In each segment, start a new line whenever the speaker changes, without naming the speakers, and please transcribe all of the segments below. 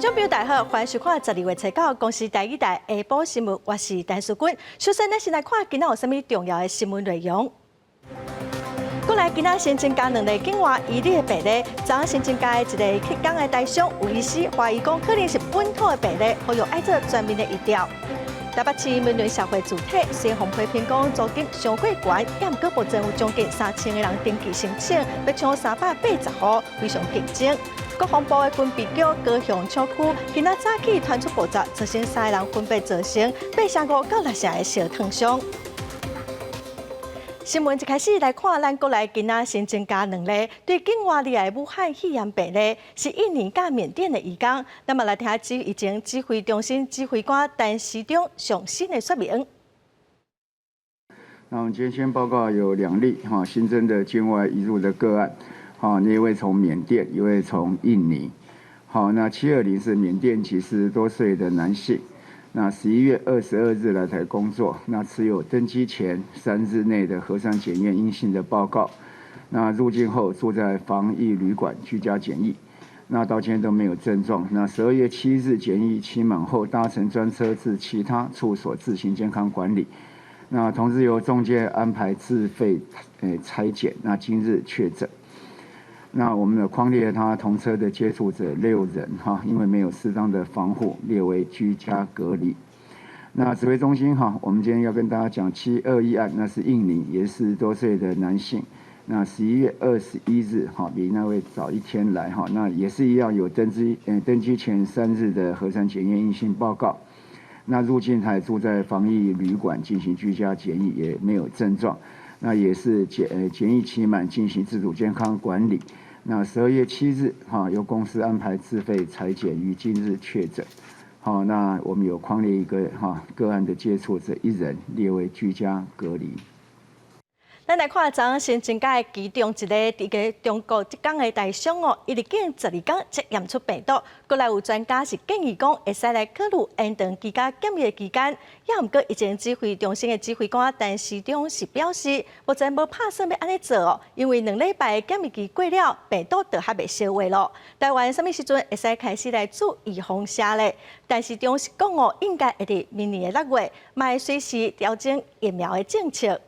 眾朋友大家好，歡迎收看12月初九公視台語台下晡新聞，我是陳淑君。首先，咱先來看今仔有啥物重要的新聞內容。過來今仔新增加兩例境外移入的病例，昨昏新增加的一个浙江的台商有醫師懷疑講可能是本土的病例，呼籲愛做全面的疫調。台北市門崙社會住宅雖然批評講租金傷過懸，也毋過目前有將近3000個人登記申請，欲搶380戶，非常競爭。國防部的軍備局高雄廠區今仔早起傳出爆炸，造成三个人分別造成8成5到6成的燒燙傷。新聞一開始來看，咱國內今仔新增加兩例對境外來的武漢肺炎病例，是印尼佮緬甸的移工。咱嘛來聽下疫情指揮中心指揮官陳時中上新的說明。
那我們今天先報告有兩例哈新增的境外移入的個案，好，那一位從緬甸，一位從印尼。好，那720是緬甸籍40多歲的男性。那11月22日來台工作，那持有登機前3日內的核酸檢驗陰性的報告。那入境後住在防疫旅館居家檢疫，那到今天都沒有症狀。那12月7日檢疫期滿後，搭乘專車至其他處所自行健康管理。那同時由中介安排自費篩檢，那今日確診。那我們的匡列他同車的接觸者六人哈，因為沒有適當的防護，列為居家隔離。那指揮中心哈，我們今天要跟大家講721案，那是印尼，也是40多歲的男性。那11月21日哈，比那位早一天來哈，那也是一樣有登機前三日的核酸檢驗陰性報告。那入境他也住在防疫旅館進行居家檢疫，也沒有症狀。那也是檢疫期滿進行自主健康管理。那12月7日，哈，由公司安排自費採檢，於今日確診。好，那我們有匡列一個哈個案的接觸者一人，列為居家隔離。
咱來看昨昏新增加的其中一個佇個中國浙江的台商哦，伊入境12工才驗出病毒。閣來有專家是建議講，會使來考慮延長居家檢疫的期間。也毋過疫情指揮中心的指揮官陳時中是表示，目前無拍算欲按呢做哦，因為2禮拜檢疫期過了，病毒就還袂消化咯。台灣啥物時陣會使開始來注預防射咧？陳時中是講哦，應該會佇明年的6月，嘛會隨時調整疫苗的政策。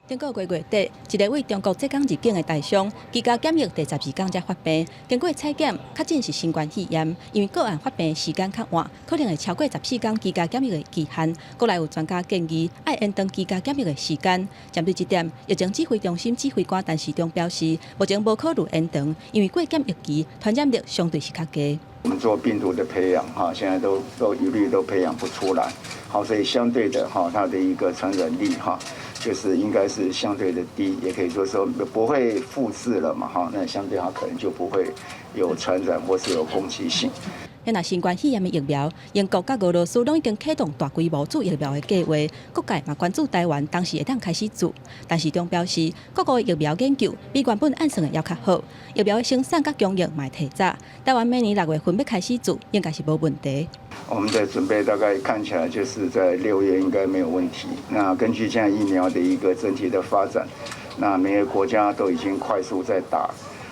頂個月月底，一个對中國浙江入境的台商，居家檢疫第12工才發病，經過採檢，確診是新冠肺炎。因為個案發病時間較晚，可能會超過14工居家檢疫的期限。閣來有專家建議，愛延長居家檢疫的時間。針對這點，疫情指揮中心指揮官陳時中表示，目前無考慮延長，因為過檢疫期傳染力相對是較低。
我們做病毒的培養，哈，現在都一律都培養不出來，好，所以相對的，哈，它的一個傳染力，哈，就是應該是相對的低，也可以說說不會複製了嘛，哈，那相對它可能就不會有傳染或是有攻擊性。
那新冠肺炎的疫苗，英國佮俄羅斯攏已經啟動大規模注疫苗的計劃，各界嘛關注台灣當時會當開始注。陳時中表示，各國的疫苗研究比原本按算的猶較好，疫苗的生產佮供應嘛會提早。台灣明年6月份欲開始注，應該是無問題。
我們的準備大概看起來就是在6月應該沒有問題。那根據現在疫苗的一個整體的發展，那每個國家都已經快速在打。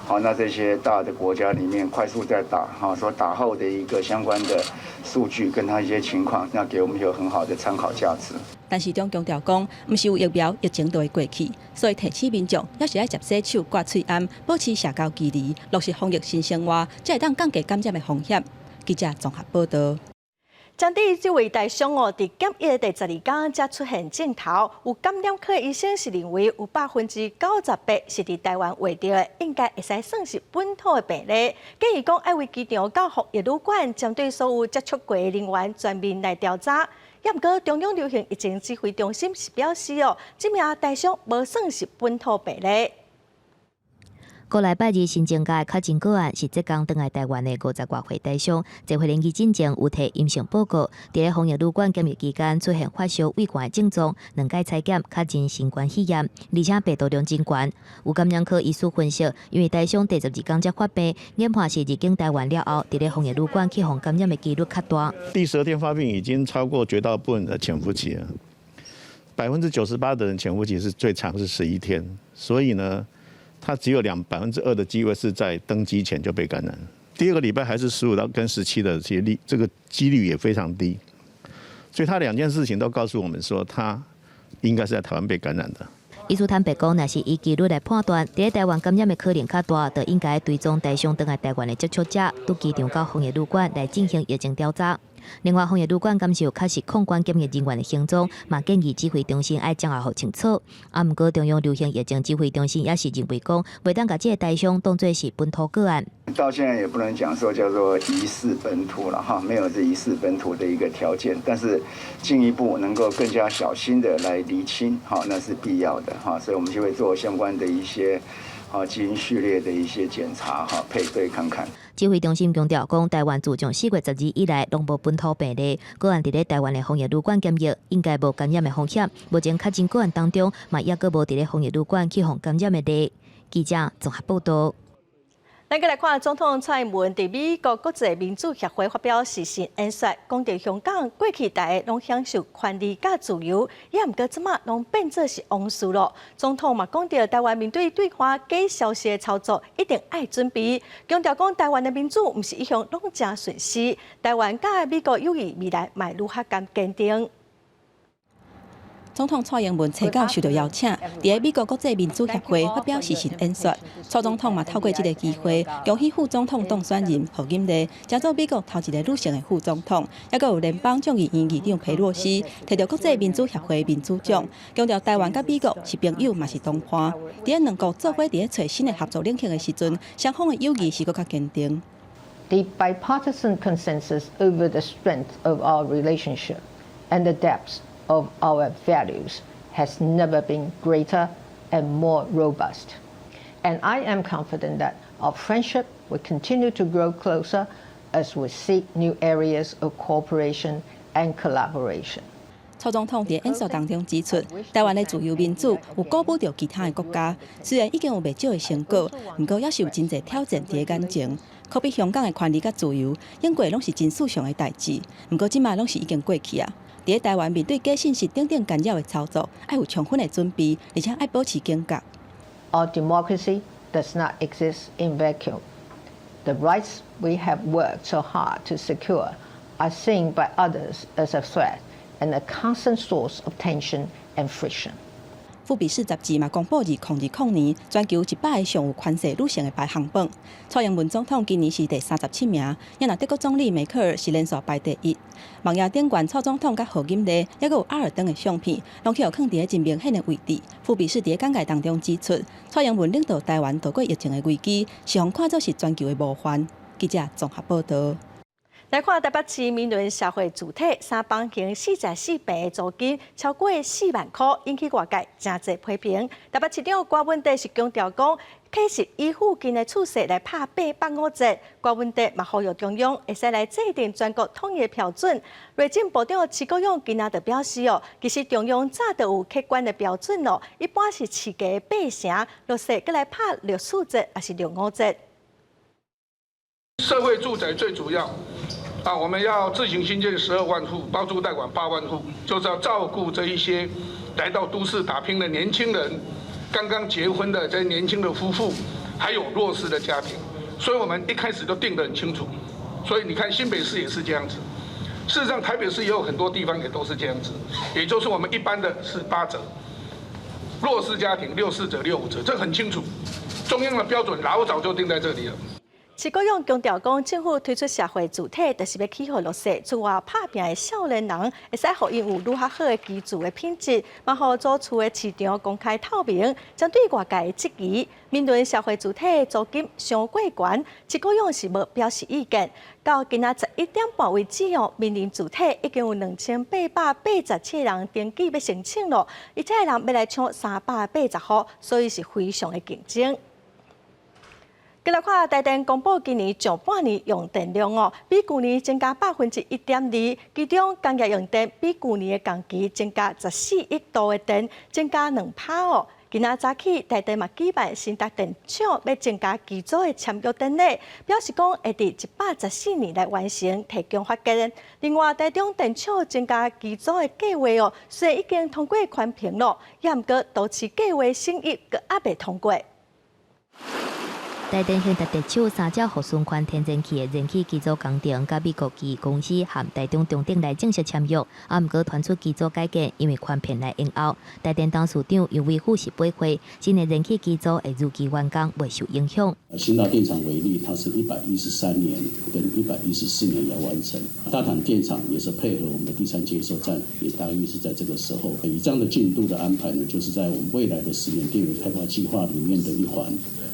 好，那這些大的國家裡面快速在打，哈，說打後的一個相關的數據跟他一些情況，那給我們有很好的參考價值。
陳時中強調講，毋是有疫苗，疫情就會過去，所以提醒民眾，猶是愛捷洗手、掛喙罨、保持社交距離，落實防疫新生活，才會當降低感染的風險。記者綜合報道。
針對這位台商哦，佇檢疫第12工才出現症頭，有感染科醫生是認為有98%是佇台灣患著的，應該會使算是本土的病例。建議講愛為機場佮防疫旅館針對所有接觸過的人員全面來調查。也毋過中央流行疫情指揮中心是表示哦，這名台商無算是本土病例。
國內拜二新增加的確診個案是浙江轉來台灣的50外歲台商，坐飛機進前有提陰性報告，佇咧防疫旅館檢疫期間出現發燒、畏寒的症狀，兩擺採檢確診新冠肺炎，而且病毒量真懸。有感染科醫師分析，因為台商第12工才發病，研判是入境台灣了後，佇咧防疫旅館去予感染的幾率較大。
第12天發病已經超過絕大部分的潛伏期了，98%的人潛伏期是最長是11天，所以呢，他只有2%的機會是在登機前就被感染，第二個禮拜還是15到跟17的這些率，這個幾率也非常低。所以他兩件事情都告訴我們說，他應該是在台灣被感染的。
醫師坦白講，若是以幾率來判斷，佇咧台灣感染的可能較大，就應該追蹤台商轉來台灣的接觸者，拄機場到防疫旅館來進行疫情調查。另外，防疫旅館監視有確實控管檢疫人員的行蹤，嘛建議指揮中心愛掌握予清楚。啊，毋過中央流行疫情指揮中心也是認為講，袂當共這个台商當做是本土個案。
到現在也不能講說叫做疑似本土了哈，沒有這疑似本土的一個條件，但是進一步能夠更加小心的來釐清，哈，那是必要的哈，所以我們就會做相關的一些基因序列的一些檢查哈，配對看看。
指揮中心強調講，台灣自從4月12以來，攏無本土病例，個案佇咧台灣的防疫旅館檢疫，應該無感染的風險。目前確診個案當中，嘛猶閣無佇咧防疫旅館去予感染的例。記者綜合報道。
咱閣來看總統蔡英文佇美國國際民主協會發表時事演說，講著香港過去大家攏享受權利佮自由，也毋過這馬攏變做是往事囉。總統嘛講著台灣面對對華假消息的操作，一定愛準備。強調講台灣的民主毋是一向攏誠順遂，台灣佮美國友誼未來嘛會愈較堅定。
總統蔡英文初九受到邀請，佇咧美國國際民主協會發表時事演說。蔡總統嘛透過這个機會，恭喜副總統當選人賀錦麗，成做美國頭一个女性的副總統，猶閣有聯邦眾議院議長裴洛西，提著國際民主協會民主獎，強調台灣佮美國是朋友，嘛是同伴。佇咧兩國做伙佇咧揣新的合作領域的時陣，雙方的友誼是閣較堅定。
The bipartisan consensus over the strength of our relationship and the depth of our values has never been greater and more robust. And I am confident that our friendship will continue to grow closer as we seek new areas of cooperation and collaboration.
蔡總統佇演說當中指出，台灣的自由民主有鼓舞著其他的國家，雖然已經有袂少的成果，毋過猶是有真濟挑戰佇咧眼前。可比香港的權利佮自由，猶過攏是真順暢的代誌，毋過這馬攏是已經過去啊。佇咧台灣面對假信息等等干擾的操作，愛有充分的準備，而且愛保持警覺。
Our democracy does not exist in vacuum. The rights we have worked so hard to secure are seen by others as a threat and a constant source of tension and friction.
富比士雜誌嘛公布2020年全球100个上有權勢女性的排行榜，蔡英文總統今年是第37名，也若德國總理梅克爾是連續排第一。網頁頂懸蔡總統佮賀錦麗，猶閣有阿爾登的相片，攏予囥佇咧真明顯的位置。富比士佇咧簡介當中指出，蔡英文領導台灣渡過疫情的危機，是予看做是全球的模範。記者綜合報道。
來看台北市明倫社會住宅三房型44坪的租金超過4萬箍，引起外界誠濟批評。台北市長柯文哲是強調講，確實以附近的厝勢來拍8.5折。柯文哲嘛呼籲中央會使來制定全國統一標準。內政部長徐國勇今仔就表示哦，其實中央早就有客觀的標準咯，一般是市價8成，落實閣來拍6.4折，抑是6.5折。
社會住宅最主要。啊，我們要自行興建12萬戶，包租代管8萬戶，就是要照顧這一些來到都市打拼的年輕人，剛剛結婚的這些年輕的夫婦，還有弱勢的家庭。所以我們一開始就定得很清楚。所以你看新北市也是這樣子，事實上台北市也有很多地方也都是這樣子，也就是我們一般的是8折，弱勢家庭6.4折、6.5折，這很清楚。中央的標準老早就定在這裡了。
徐國勇強調講，政府推出社會住宅，就是欲予弱勢出外拍拚的少年人，會使予𪜶有愈較好的居住的品質，嘛予租厝的市場公開透明。針對外界的質疑，明倫社會住宅租金傷過懸，徐國勇是無表示意見。到今仔11點半為止哦，明倫住宅已經有2887人登記欲申請囉，伊這个人欲來搶380戶，所以是非常的競爭。繼來看台電公布今年上半年用電量哦，比舊年增加1.2%，其中工業用電比舊年的同期增加14億度的電，增加2%哦。今仔早起台電嘛舉辦新竹電廠欲增加機組的簽約典禮，表示講會佇114年來完成提供發電。另外，台中電廠增加機組的計畫哦，雖然已經通過環評囉，也毋過都市計畫審議閣猶未通過。
台電興達電廠三隻互循環天然氣的燃氣機組工程，佮美國機公司和台中中電來正式簽約，啊，毋過傳出機組改建，因為寬頻來延後。台電董事長楊偉富18歲，新的燃氣機組會如期完工，袂受影響。
興達電廠為例，它是113年跟114年要完成。大潭電廠也是配合我們的第三接收站，也大約是在這個時候。以這樣的進度的安排呢，就是在我們未來的10年電源開發計劃裡面的一環。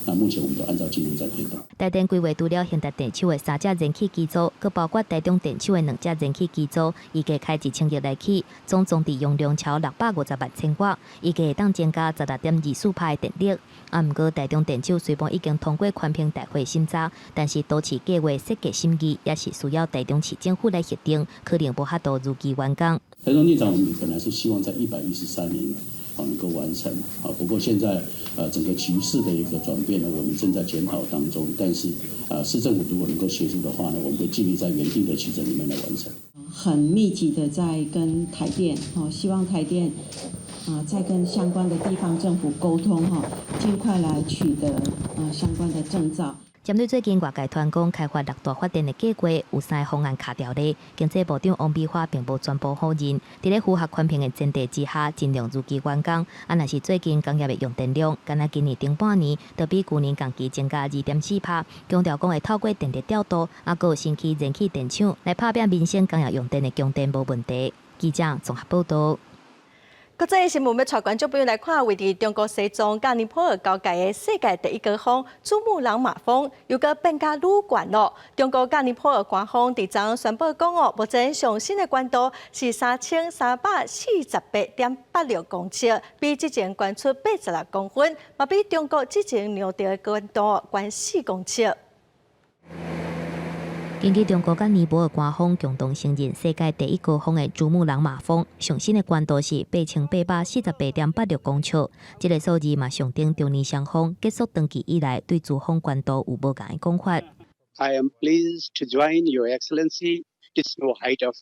那目前我們都按照進度在推動。
台電規劃除了興達電廠的三隻燃氣機組，閣包括台中電廠的兩隻燃氣機組，預計開1000億來起，總裝置容量超650萬千瓦，預計會當增加16.24%的電力。啊，毋過台中電廠雖然已經通過環評大會審查，但是都市計劃設計審議也是需要台中市政府來核定，可能無法度如期完工。
台中電廠我們本來是希望在113年好能夠完成，啊，不過現在整個局勢的一個轉變呢，我們正在檢討當中。但是啊，市政府如果能夠協助的話呢，我們會盡力在原定的期程裡面來完成。
很密集的在跟台電，吼，希望台電啊，再跟相關的地方政府溝通，哈，盡快來取得啊相關的證照。
針對最近外界傳講開發六大發電的計劃有三個方案卡掉咧，經濟部長王美花並無全部否認，佇咧符合環評的前提之下，盡量如期完工。啊，若是最近工業的用電量，敢若今年頂半年，就比舊年同期增加2.4%，強調講會透過電力調度，啊，閣有新起燃氣電廠來拍拚民生工業用電的供電無問題。記者綜合報道。
國際新聞欲帶觀眾朋友來看，位佇中國西藏佮尼泊爾交界的世界第一高峰珠穆朗瑪峰，又閣變甲愈懸囉。中國佮尼泊爾官方佇昨宣布講哦，目前上新的懸度是3348.86公尺，比之前懸出86公分，嘛比中國之前量著的懸度懸4公尺。
根據中國佮尼泊爾官方共同承認世界第一高峰的珠穆朗瑪峰，上新的懸度是8848.86公尺。這個數字嘛，象徵中尼雙方結束長期以來對珠峰懸度有無仝的講法。
I am pleased to join Your Excellency this new height of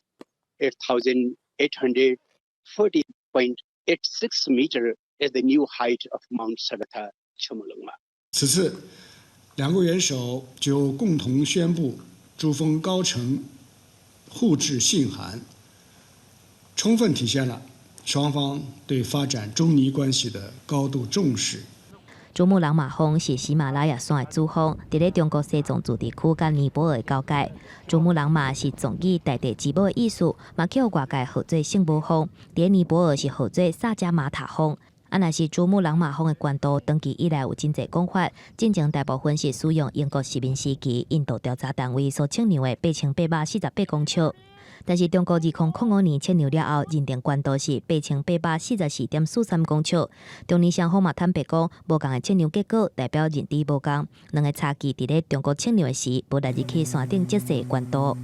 8,840.86 meter is the new height of Mount Sagarmatha Chomolungma。
此次兩國元首就共同宣布珠峰高程互致信函，充分體現了雙方對發展中尼關係的高度重視。
珠穆朗瑪峰是喜馬拉雅山的主峰，佇咧中國西藏自治區佮尼泊爾的交界。珠穆朗瑪是藏語大地之母的意思，嘛予外界號做聖母峰。佇咧尼泊爾是號做薩迦瑪塔峰。啊，若是珠穆朗瑪峰的懸度，長期以來有真濟講法。進前大部分是使用英國殖民時期印度調查單位所測量的8848公尺。但是中國2005年測量了後，認定懸度是8844.43公尺。中尼雙方嘛坦白講，無仝的測量結果代表認知無仝，兩个差距佇咧中國測量的時，無列入去山頂實際懸度。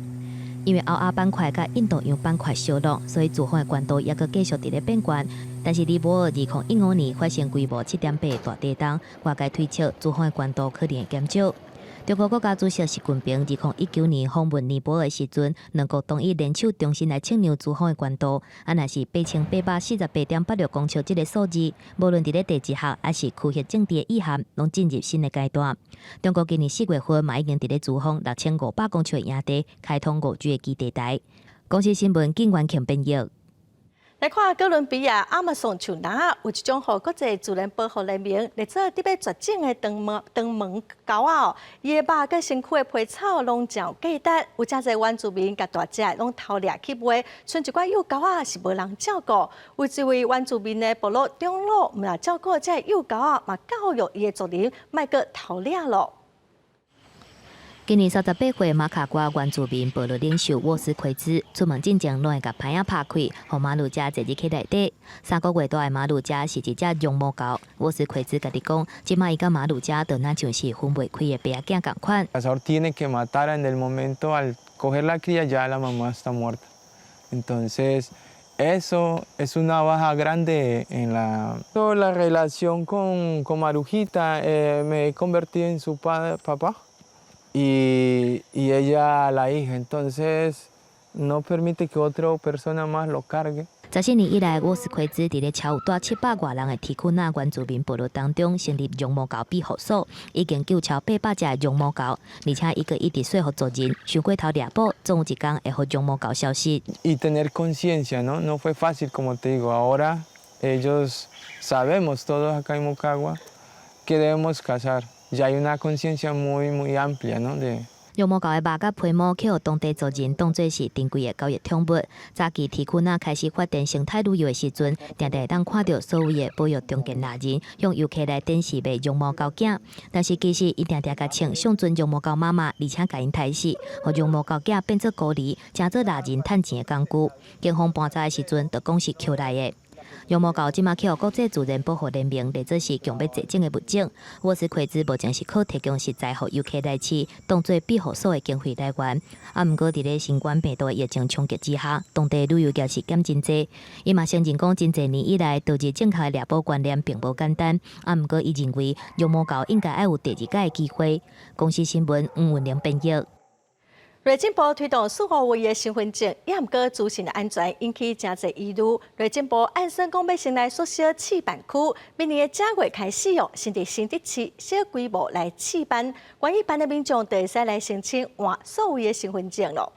因為歐亞板塊佮印度洋板塊相挏，所以珠峰的懸度猶閣繼續佇咧變懸。但是尼泊爾2015年發生規模7.8大地動，外界推測珠峰的懸度可能會減少。中國國家主席習近平2019年訪問尼泊爾的時陣，兩國同意聯手重新來測量珠峰的懸度。啊，若是8848.86公尺這個數字，無論佇咧地質學抑是科學政治的意涵，攏進入新的階段。中國今年4月份嘛已經佇咧珠峰6500公尺的營地開通5G 的基地台。公視新聞景元慶編譯。
來看哥倫比亞亞馬遜樹林有一種予國際自然保護聯盟列做得欲絕種的長毛長毛猴仔哦，伊的肉佮身軀的皮草攏誠有價值，有誠濟原住民共大隻的攏偷掠去賣，賰一寡幼猴仔是無人照顧。有一位原住民的部落長老，毋但照顧這个幼猴仔，嘛教育伊的族人莫閣偷掠囉。
今年38歲馬卡瓜原住民部落領袖沃斯奎茲出門進前，攏會共棚仔拍開，予馬魯加坐入去內底。3個月大的馬魯加是一隻絨毛猴。沃斯奎茲家己講，這擺伊佮馬魯加就若像是分袂開的爸仔囝仝款。
Tiene que matar en el momento al coger la cría, ya la mamá está muerta. Entonces eso es una baja grande en la relación con Marujita. Me he convertido en su padre, papá y ella la hija. Entonces no permite que otra persona más lo cargue.
14年以來，沃斯奎茲佇咧超有帶700外人的提庫納原住民部落當中成立絨毛猴庇護所，已經救超800隻絨毛猴，而且伊閣一直說服族人，傷過頭獵捕，總有一工會予絨毛猴消失。
Y tener conciencia, ¿no? No fue fácil, como te digo. Ahora ellos sabemos todos acá en Mocagua que debemos cazar. Ya hay una conciencia muy, muy amplia, ¿no? De
絨毛猴的肉佮皮毛去予當地族人當做是珍貴的交易寵物。早期提庫納開始發展生態旅遊的時陣，定定會當看著所謂的保育中堅獵人向遊客來展示賣絨毛猴囝，但是其實𪜶定定共穿上陣絨毛猴媽媽，而且共𪜶刣死，予絨毛猴囝變做孤兒，成做獵人趁錢的工具。警方盤查的時陣，就講是抾來的。絨毛猴這馬去予國際自然保護聯盟列做是強欲絕種的物種。沃斯奎茲目前是靠提供食材予遊客來飼，當做庇護所的經費來源。啊，毋過佇咧新冠病毒的疫情衝擊之下，當地旅遊業是減真濟。伊嘛承認講，真濟年以來，導致正確的獵捕觀念並無簡單。啊，毋過伊認為絨毛猴應該愛有第二擺的機會。公視新聞黃文玲編譯。
內政部推動數位的身份證，也毋過資訊的安全引起誠濟疑慮。內政部按算講欲先來縮小試辦區，明年的正月開始哦，先佇新竹市小規模來試辦，願意辦的民眾就會使來申請換數位的身份證囉。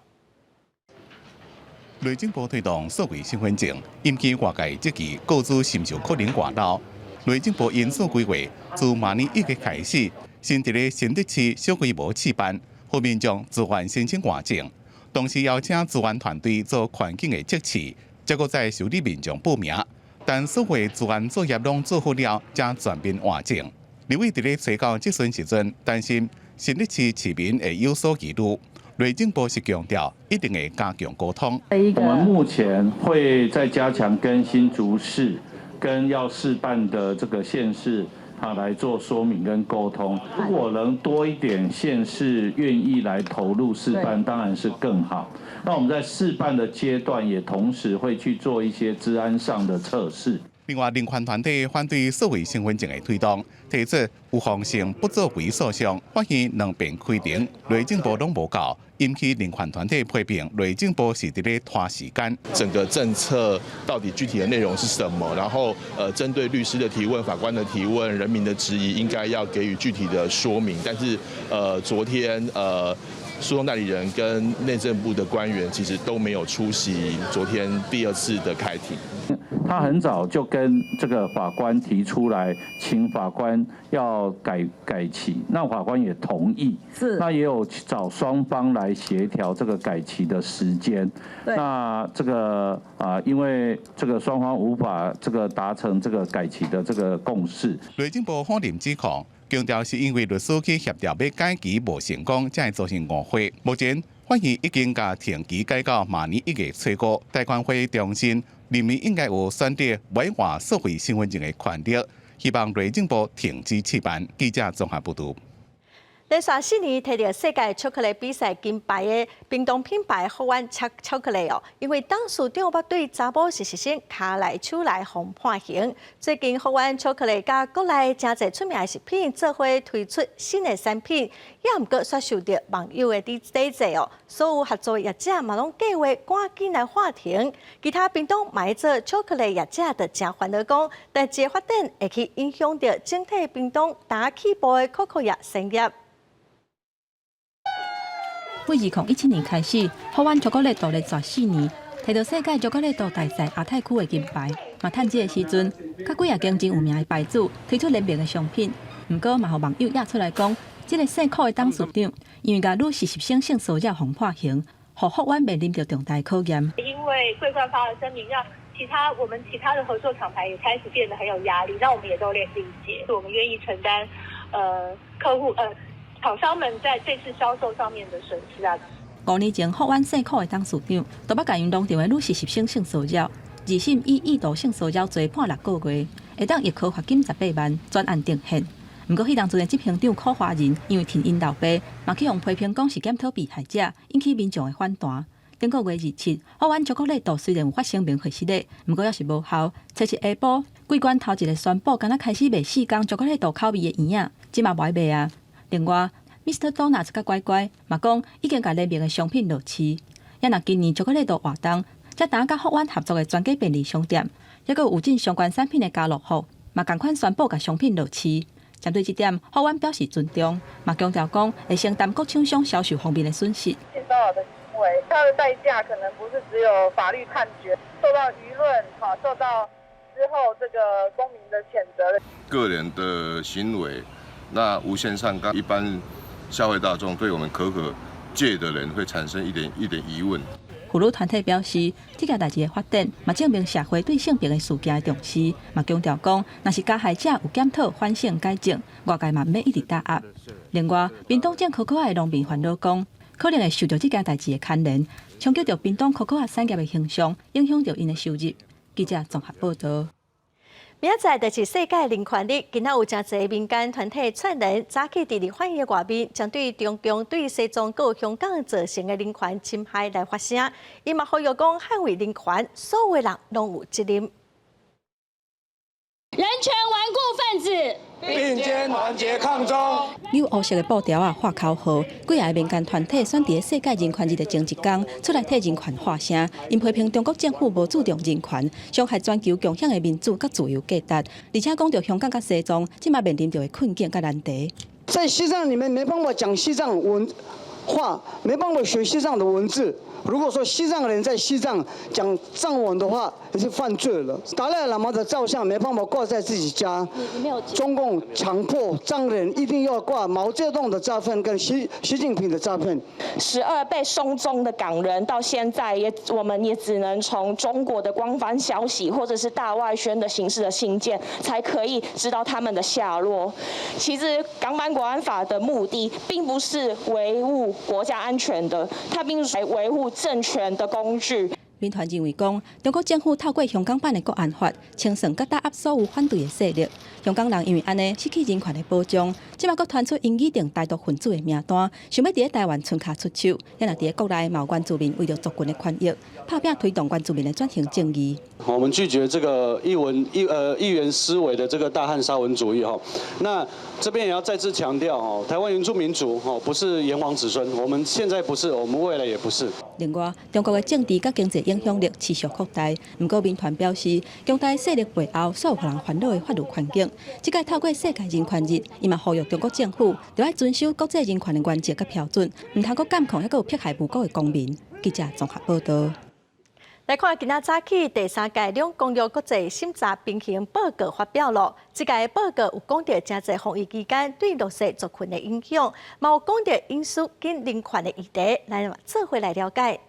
內政部推動數位身份證，引起外界質疑，個資是毋是有可能外漏。內政部因此規劃，自明年1月開始，先佇咧新竹市小規模試辦。予民眾自願申請換證，同時邀請資安團隊做環境的測試，才閣再受理民眾報名。但所有資安作業攏做好了，才全面換證。立委佇咧吹到質詢時陣，擔心新竹市市民會有所疑慮。內政部是強調，一定會加強溝通。
我們目前會再加強跟新竹市、跟要試辦的這個縣市。啊，來做說明跟溝通。如果能多一點縣市願意來投入試辦，當然是更好。那我們在試辦的階段，也同時會去做一些資安上的測試。
另外，人權團體反對數位身份證的推動，提出預防性不作為訴訟，法院兩遍開庭，內政部攏無到，引起人權團體批評內政部是佇咧拖時間。
整個政策到底具體的內容是什麼？然後，針對律師的提問、法官的提問、人民的質疑，應該要給予具體的說明。但是，昨天，訴訟代理人跟內政部的官員其實都沒有出席昨天第二次的開庭。
他很早就跟這個法官提出來，請法官要改期，那法官也同意。那也有找雙方來協調這個改期的時間。那這個啊，因為這個雙方無法這個達成這個改期的這個共識。
內政部否認指控，強調是因為律師去協調欲改期無成功，才會造成誤會。目前法院已經共停期改到明年1月初5，大權會重申，人民應該有選擇買換數位身份證的權利，希望內政部停止試辦。記者綜合報導。
連續4年提著世界巧克力比賽金牌的屏東品牌福灣巧克力哦，因為董事長捌對查某實習生跤來手來予判刑。最近福灣巧克力佮國內誠濟出名的食品做伙推出新的產品，也毋過煞受著網友的抵制哦。所有合作業者嘛攏計劃趕緊來喊停。其他屏東嘛做巧克力業者就誠煩惱講，但這個發展會去影響著整體屏東大起步的可可業產業。
自2017年開始，福灣巧克力獨立14年，提著世界巧克力大賽亞太區的金牌。嘛，趁這个時陣，佮幾仔間真有名的牌子推出聯名的商品。毋過嘛，予網友掖出來講，這个姓柯的董事長因為共女實習生性騷擾予判刑，予福灣面臨著重大考驗。
因為桂冠發了聲明，讓其他我們其他的合作廠牌也開始變得很有壓力，那我們也都理解，我們願意承擔，客戶廠商們在這次銷售上面的損失啊。
5年前，福灣姓柯的董事長都捌共𪜶農場的女實習生性騷擾，二審以意圖性騷擾罪判6個月，會當易科罰金18萬，全案定讞。毋過，彼當陣的執行長柯華仁因為挺𪜶老爸，嘛去予批評講是檢討被害者，引起民眾的反彈。頂個月27，福灣巧克力度雖然有發聲明回釋咧，毋過猶是無效。初七下晡，桂冠頭一个宣布，敢若開始賣4工巧克力度口味的圓仔，這馬無愛賣啊。另外，Mr. Donuts 佮乖乖嘛講已經共聯名的商品落市。也若今年巧克力度活動，才當佮福灣合作的全家便利商店，抑閣有進相關產品的家樂福，嘛仝款宣布共商品落市。針對這點，福灣表示尊重，嘛強調講會承擔各廠商銷售方面的損失。
性騷擾的行為，它的代價可能不是只有法律判決，受到輿論，哈，受到之後這個公民的譴責。
個人的行為，那無限上綱，一般社會大眾對我們可可界的人會產生一點一點疑問。
婦女團體表示，這件代誌的發展，嘛證明社會對性平的事件的重視，嘛強調講，若是加害者有檢討、反省、改正，外界嘛毋免一直打壓。另外，屏東種可可仔的農民煩惱講，可能會受著這件代誌的牽連，衝擊著屏東可可仔產業的形象，影響著𪜶的收入。記者綜合報導。
明仔載就是世界人權日，今仔有誠濟民間團體串聯，早起佇立法院外面，針對中共對西藏佮香港造成的人權侵害來發聲。𪜶嘛呼籲講，捍衛人權，所有人攏有責任。
人權頑固分子，
並肩團結抗中。
扭烏色的布條仔，喊口號，幾个民間團體選佇世界人權日的前一工出來替人權發聲，𪜶批評中國政府無注重人權，傷害全球共享的民主佮自由價值，而且講著香港佮西藏這馬面臨著的困境佮難題。
在西藏裡面沒辦法講西藏文化，沒辦法學西藏的文字。如果說西藏人在西藏講藏文的話，也是犯罪了。達賴喇嘛的照相沒辦法掛在自己家，中共強迫藏人一定要掛毛澤東的照片跟習近平的照片。
12被送中的港人到現在也，我們也只能從中國的官方消息或者是大外宣的形式的信件，才可以知道他們的下落。其實港版國安法的目的，並不是維護國家安全的，它並是維護政權的工具。
民團認為講，中國政府透過香港版的國安法，清算佮打壓所有反對的勢力。香港人因為按呢失去人權的保障，這馬閣傳出𪜶擬定台獨分子的名單，想欲佇咧台灣伸跤出手。也若佇咧國內嘛有原住民為著族群的權益，拍拚推動原住民的轉型正義。
我們拒絕這個一文一一元思維的這個大漢沙文主義哈。那這邊也要再次強調哦，台灣原住民族哦不是炎黃子孫，我們現在不是，我們未來也不是。
另外，中國的政治佮經濟影響力持續擴大，毋過民團表示，強大勢力背後所有予人煩惱的法律環境，這擺透過世界人權日，伊嘛呼籲中國政府著愛遵守國際人權的原則佮標準，毋通閣監控抑閣有迫害無辜的公民。記者綜合報導。
來看今仔早起第三屆兩公約國際審查平衡報告發表囉。這屆報告有講著誠濟防疫期間對弱勢族群的影響，嘛有講著隱私跟人權的議題，來做伙來了解。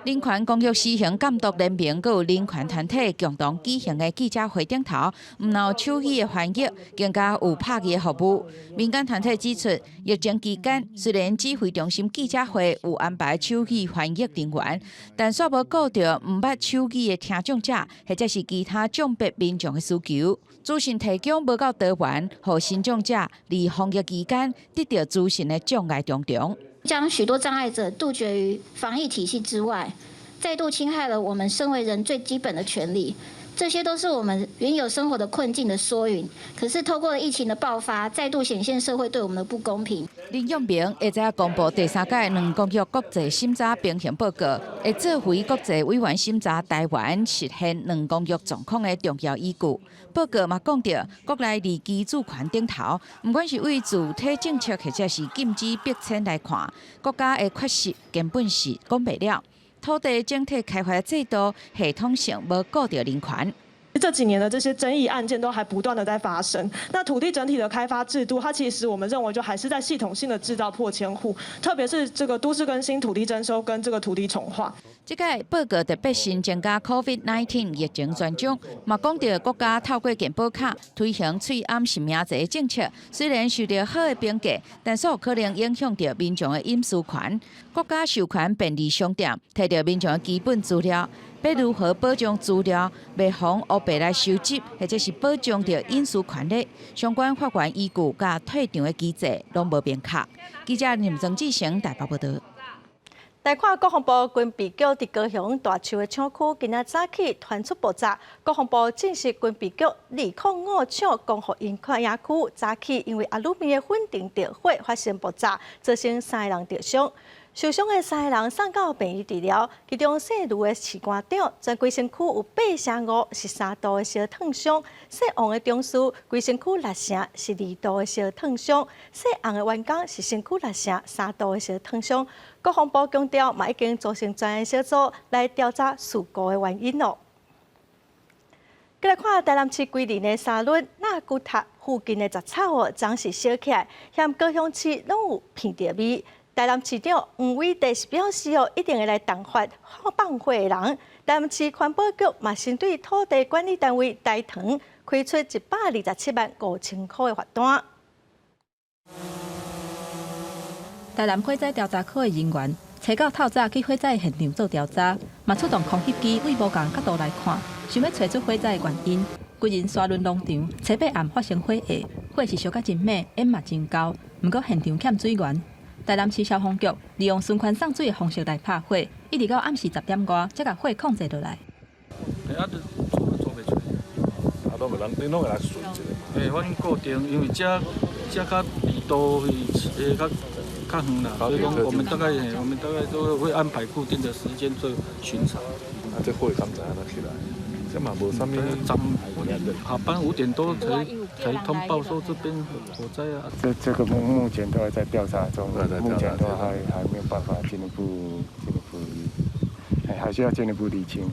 人權公約施行監督聯盟閣有人權團體共同舉行的記者會頂頭，毋但有手語的翻譯，更加有拍字的服務。民間團體指出，疫情期間雖然指揮中心記者會有安排手語翻譯人員，但煞無顧著毋捌手語的聽障者，或者是其他障別民眾的需求。資訊提供無夠多元，予身障者佇防疫期間得著資訊的障礙重重。
將許多障礙者杜絕於防疫體系之外，再度侵害了我們身為人最基本的權利。這些都是我們原有生活的困境的縮影。可是透過疫情的爆發，再度顯現社會對我們的不公平。
林永明下晝公布第三屆兩公約國際審查平衡報告，會作為國際委員審查台灣實現兩公約狀況的重要依據。報告嘛講著，國內佇居住權頂頭，毋管是對主體政策或者是禁止逼遷來看，國家的缺失根本是講袂了。土地整體開發制度系統性無顧著人權。
這幾年的這些爭議案件都還不斷的在發生。那土地整體的開發制度，它其實我們認為就還是在系統性的製造迫遷戶，特別是這個都市更新、土地徵收跟這個土地重劃。
這個報告特別新增加 COVID-19 疫情專章，嘛講著國家透過健保卡推行喙罨實名制的政策，雖然受著好的評價，但煞有可能影響著民眾的隱私權。國家授權便利商店提著民眾的基本資料，欲如何保障資料，袂予烏白來收集，或者是保障著隱私權呢？相關法源依據佮退場的機制攏無明確。記者林曾志成台北報導。
來看國防部軍備局佇高雄大樹的廠區，今仔早起傳出爆炸。國防部證實軍備局205廠光復營區早起因為阿魯米的粉塵著火發生爆炸，造成三个人著傷。受傷的三个人送到病院治療，其中姓盧的士官長全規身軀有8成5是3度的燒燙傷，姓王的中士規身軀6成是2度的燒燙傷，姓洪的員工是身軀6成3度的燒燙傷。國防部強調，嘛已經組成專案小組來調查事故的原因囉。閣來看台南市歸仁的沙崙納骨塔附近的雜草哦，昨是燒起來，嫌高雄市攏有鼻著味。台南市長黃偉哲是表示哦，一定會來重罰放火的人。台南市環保局嘛，先對土地管理單位大唐開出127萬5千箍的罰單。
台南火災調查科的人員，揣到透早去火災現場做調查，嘛出動空翕機對無仝角度來看，想欲揣出火災的原因。歸仁沙崙農場初八暗發生火禍，火勢燒甲真猛，煙嘛真厚，毋過現場欠水源。台南市消防局利用循環送水的方式來拍火，一直到暗時10點外，才共火控制落來。
啊，做袂出。
啊，攏袂人，你攏會來巡一下。
欸，阮固定，因為這這較離都會較較遠啦，所以講我們大概都會安排固定的時間做巡查。
啊，這火敢知按怎起來？這嘛無啥物。
下班5點多才通報說這邊火災啊。
這個目前都還在調查中，目前都還沒有辦法進一步，還需要進一步釐清。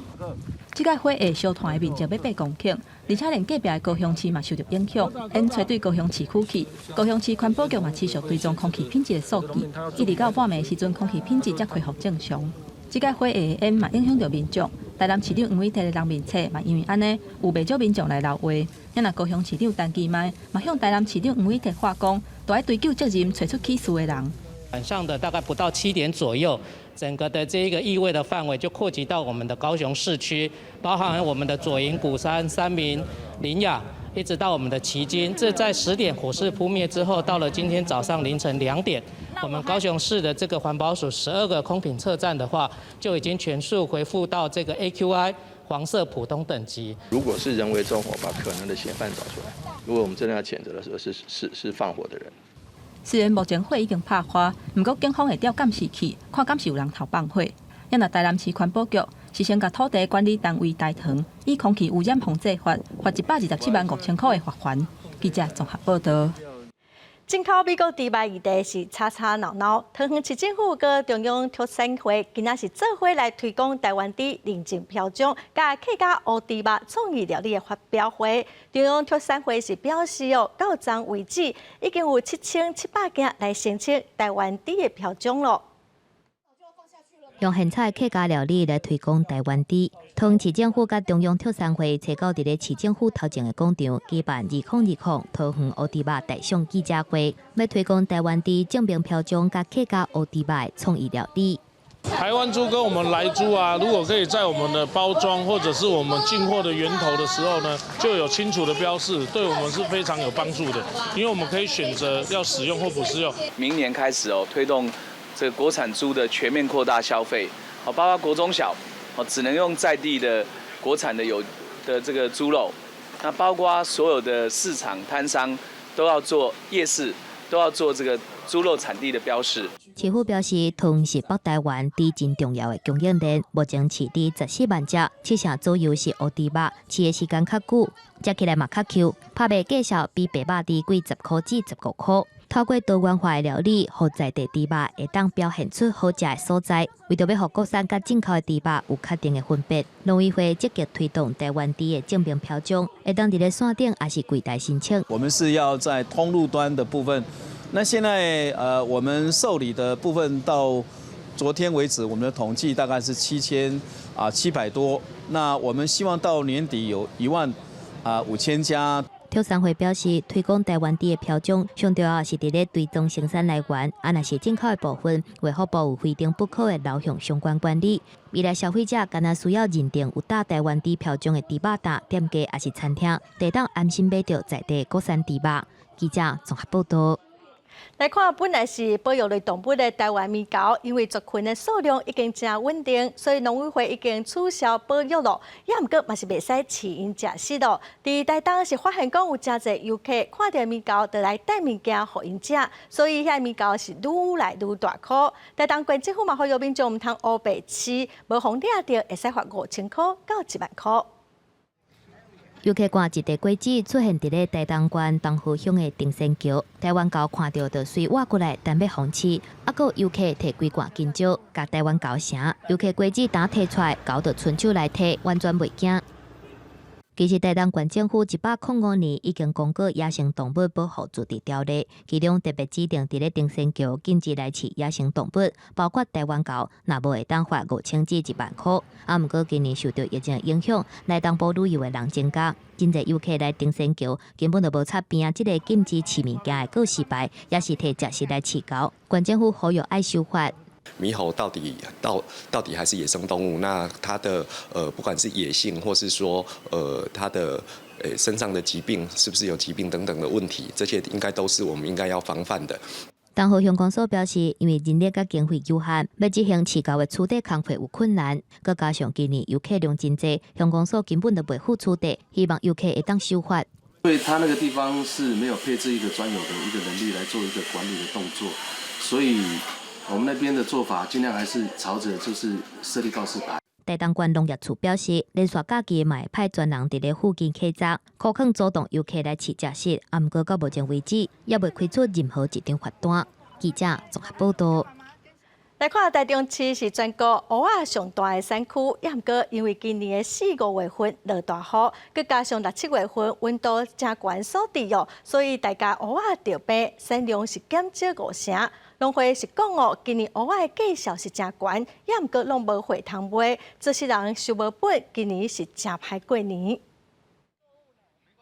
這個火會燒炭的面積欲8公頃，而且連隔壁的高雄市嘛受著影響，煙吹對高雄市區去。高雄市環保局嘛持續追蹤空氣品質的數據，一直到半暝時陣，空氣品質才恢復正常。這個火會的煙嘛影響著民眾。台南市長黃偉哲的人面冊嘛，因為按呢有袂少民眾來留話。啊若高雄市長陳其邁嘛向台南市長黃偉哲話講，著愛追究責任，揣出起事的人。
晚上的大概不到7點左右，整個的這一個異味的範圍就擴及到我們的高雄市區，包含我們的左營、鼓山、三民、苓雅，一直到我們的旗津。這在10點火勢撲滅之後，到了今天早上凌晨2點，我們高雄市的這個環保署12個空品測站的話，就已經全數恢復到這個 AQI 黃色普通等級。
如果是人為縱火，把可能的嫌犯找出來。如果我們真的要譴責的時候，是放火的人。
雖然目前火已經拍花，毋過警方會調監視器，看敢是有人偷放火。啊若台南市環保局是先共土地管理單位大唐以空氣污染防治法罰127萬5千箍的罰鍰。記者綜合報道。
進口美國豬肉議題是吵吵鬧鬧，桃園市政府佮中央畜產會今仔是做伙來推廣台灣豬認證標章，佮客家烏豬肉創意料理的發表會。中央畜產會是表示哦，到昨為止已經有7700間來申請台灣豬的標章囉。
用現炒客家料理來推廣台灣豬。桃園市政府佮中央畜產會初九佇咧市政府頭前的廣場舉辦2020桃園烏豬肉大賞記者會，欲推廣台灣豬證明標章佮客家烏豬肉的創意料理。
台灣豬跟我們萊豬啊，如果可以在我們的包裝或者是我們進貨的源頭的時候呢，就有清楚的標示，對我們是非常有幫助的，因為我們可以選擇要使用或不使用。
明年開始哦，推動這個國產豬的全面擴大消費，哦，包括國中小，哦，只能用在地的國產的有的這個豬肉，那包括所有的市場攤商都要做夜市，都要做這個豬肉產地的標示。
市府表示，桃園是北台灣豬真重要的供應鏈，目前飼豬14萬隻，7成左右是烏豬肉，飼的時間較久，食起來嘛較 Q，拍賣價數比白肉豬貴10箍至15箍。透過多元化的料理，予在地豬肉會當表現出好食的所在。為著欲予國產佮進口的豬肉有確定的分別，農委會積極推動台灣豬的證明標章，會當佇咧線頂抑是櫃台申請。
我們是要在通路端的部分，那現在我們受理的部分到昨天為止，我們的統計大概是7700多。那我們希望到年底有1萬5千家。
畜產會表示，推廣台灣豬的標章，上重要是佇咧追蹤生產來源，啊，若是進口的部分，衛福部有規定不可會流向相關管理。未來消費者干焦需要認定有打台灣豬標章的豬肉檔店家，抑是餐廳，會當安心買著在地國產豬肉。記者綜合報道。
來看，本來是保育類動物的台灣獼猴，因為族群的數量已經誠穩定，所以農委會已經取消保育咯。也毋過嘛是袂使飼𪜶食食咯。佇台東是發現講有誠濟遊客看著獼猴，就來帶物件予𪜶食，所以遐獼猴是愈來愈大箍。台東縣政府嘛呼籲民眾毋通烏白飼，無予掠著會使罰5000箍到1萬箍。
遊客掛一袋果子出現佇咧台東縣東河鄉的登仙橋，台灣猴看著就隨倚過來，等欲予飼。啊，閣有遊客提幾罐金蕉，共台灣猴晟。遊客果子當提出來，猴就伸手來提，完全袂驚。其實台東縣政府105年已經公告野生動物保護自治條例，其中特別指定佇咧登仙橋禁止來飼野生動物，包括台灣猴，若無會當罰5000至1萬箍。啊，毋過今年受著疫情影響，來東部旅遊的人增加，真濟遊客來登仙橋，根本就無插邊仔這个禁止飼物件的告示牌，也是提食食來飼猴。縣政府呼籲愛守法。
獼猴到底還是野生動物？那它的不管是野性，或是說它的身上的疾病，是不是有疾病等等的問題，這些應該都是我們應該要防範的。
東河鄉公所表示，因為人力佮經費有限，欲執行飼猴的取締工課有困難，閣加上今年遊客量真濟，鄉公所根本就袂赴取締，希望遊客會當守法。
因為他那個地方是沒有配置一個專有的一個人力來做一個管理的動作，所以我們那邊的做法盡量還是朝着就是設立告示牌。
台東縣農業處表示，連續假期嘛會派專人佇咧附近稽查，苦勸阻擋遊客來飼食食。啊，毋過到目前為止，猶未開出任何一張罰單。記者綜合報道。
來看台中市是全國芋仔上大的產區，也毋過因為今年的四五月份落大雨，閣加上六七月份溫度誠懸所致哦，所以大家芋仔著病，產量是減少五成。農會是講哦，今年芋仔的價數是誠懸，也毋過攏無貨通賣，這世人收無本，今年是誠歹過年。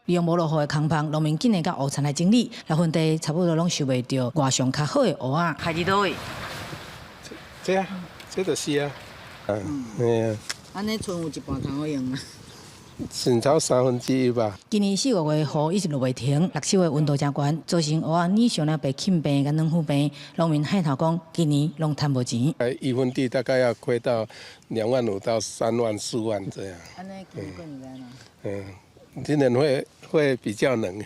利用無落雨的空芳，農民緊來共芋田來整理，來分地差不多攏收袂著外上較好的芋仔。
開佇佗位？
這啊，這就是啊，嗯，啊。
按呢賰有一半通好用啊？
剩超1/3吧。
今年四五月雨一直落袂停，六七月溫度誠懸，造成芋仔軟熟了白欽病佮軟腐病，農民害頭講，今年攏趁無錢。
1分地大概要虧到2萬5到3萬4萬這樣。
按呢今年過年
嗯，今年會比較冷。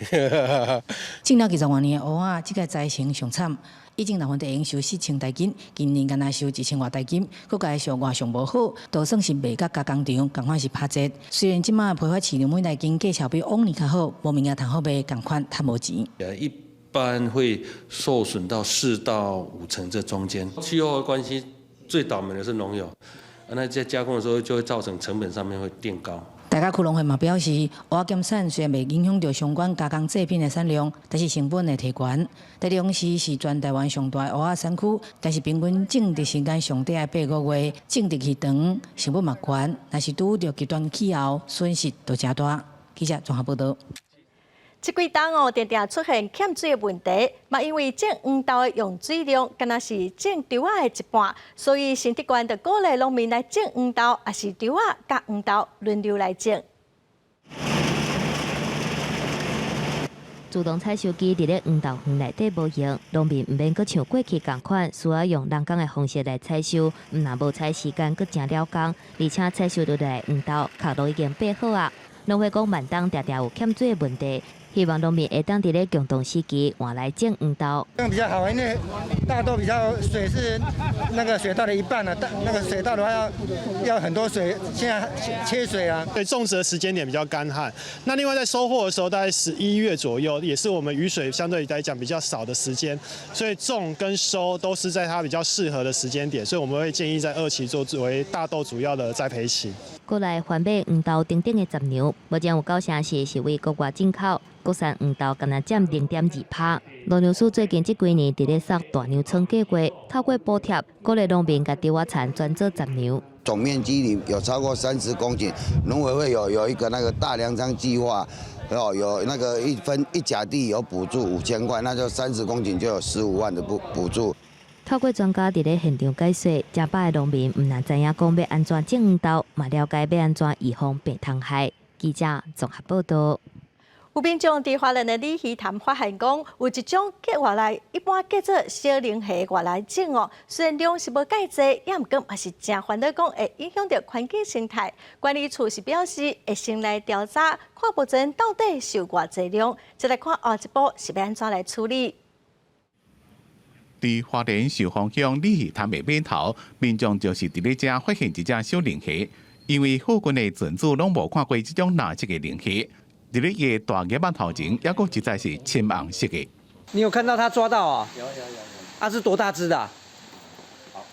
種了20外年的芋仔，這個災情上慘。以前6分地會用收4000台斤，今年干焦收1000外台斤，閣加上外上無好，就算是賣到加工廠，仝款是拍折。雖然這擺批發市場每台斤價數比往年較好，無物件通好賣，仝款趁無錢。
一般會受損到4到5成這中間。氣候的關係，最倒霉的是農友，那在加工的時候就會造成成本上面會墊高。
大甲區農會嘛表示，芋仔減產雖然袂影響著相關加工製品的產量，但是成本會提懸。台中市是全台灣上大的芋仔產區，但是平均種植時間上短愛8個月，種植期長，成本嘛懸。若是拄著極端氣候，損失就誠大。記者綜合報導。
這幾冬哦，定定出現欠水的問題，嘛因為種黃豆的用水量，敢若是種稻仔的一半，所以新竹縣就鼓勵農民來種黃豆，抑是稻仔佮黃豆輪流來種。
自動採收機佇咧黃豆園內底無閒，農民毋免閣像過去仝款，需要用人工的方式來採收，毋但無採時間，閣誠了工，而且採收落來的黃豆殼都已經掰好啊。農會講慢冬定定有欠水的問題，希望農民會當佇咧共同時期換來種黃豆。
這樣比較好，因為大豆比較水是那個水稻的一半了，大那個水稻的話要很多水，現在缺水啊。
對，種植的時間點比較乾旱，那另外在收穫的時候，大概11月左右，也是我們雨水相對來講比較少的時間，所以種跟收都是在它比較適合的時間點，所以我們會建議在二期做作為大豆主要的栽培期。
過來販賣黃豆等等的雜糧，目前有九成四是為國外進口，國產黃豆干焦佔0.2%。農糧署最近這幾年佇咧掃大糧倉計劃，透過補貼鼓勵農民共稻仔田轉做雜糧。
總面積裡有超過30公頃，農委會有一個那個大糧倉計劃，哦，有那個一分一甲地有補助5000塊，那就30公頃就有15萬的補助。
透過專家佇咧現場解說，誠百的農民毋但知影講欲按怎種黃豆，嘛了解欲按怎預防病蟲害。記者綜合報導。
有民眾佇花蓮的鯉魚潭發現講，有一種叫外來一般叫做小龍蝦外來種哦。雖然量是無蓋濟，也毋過嘛是誠煩惱，講會影響著環境生態。管理處是表示會先來調查，看目前到底是有偌濟量，再來看後一步是欲按怎來處理。
佇花蓮壽豐鄉鯉魚潭的碼頭，民眾就是佇咧遮發現一隻小龍蝦，因為附近的船主攏無看過這種藍色的龍蝦。佇咧伊的大額仔頭前，猶閣一隻是深紅色的。
你有看到他抓到啊？
有有有有。
啊，是多大隻的？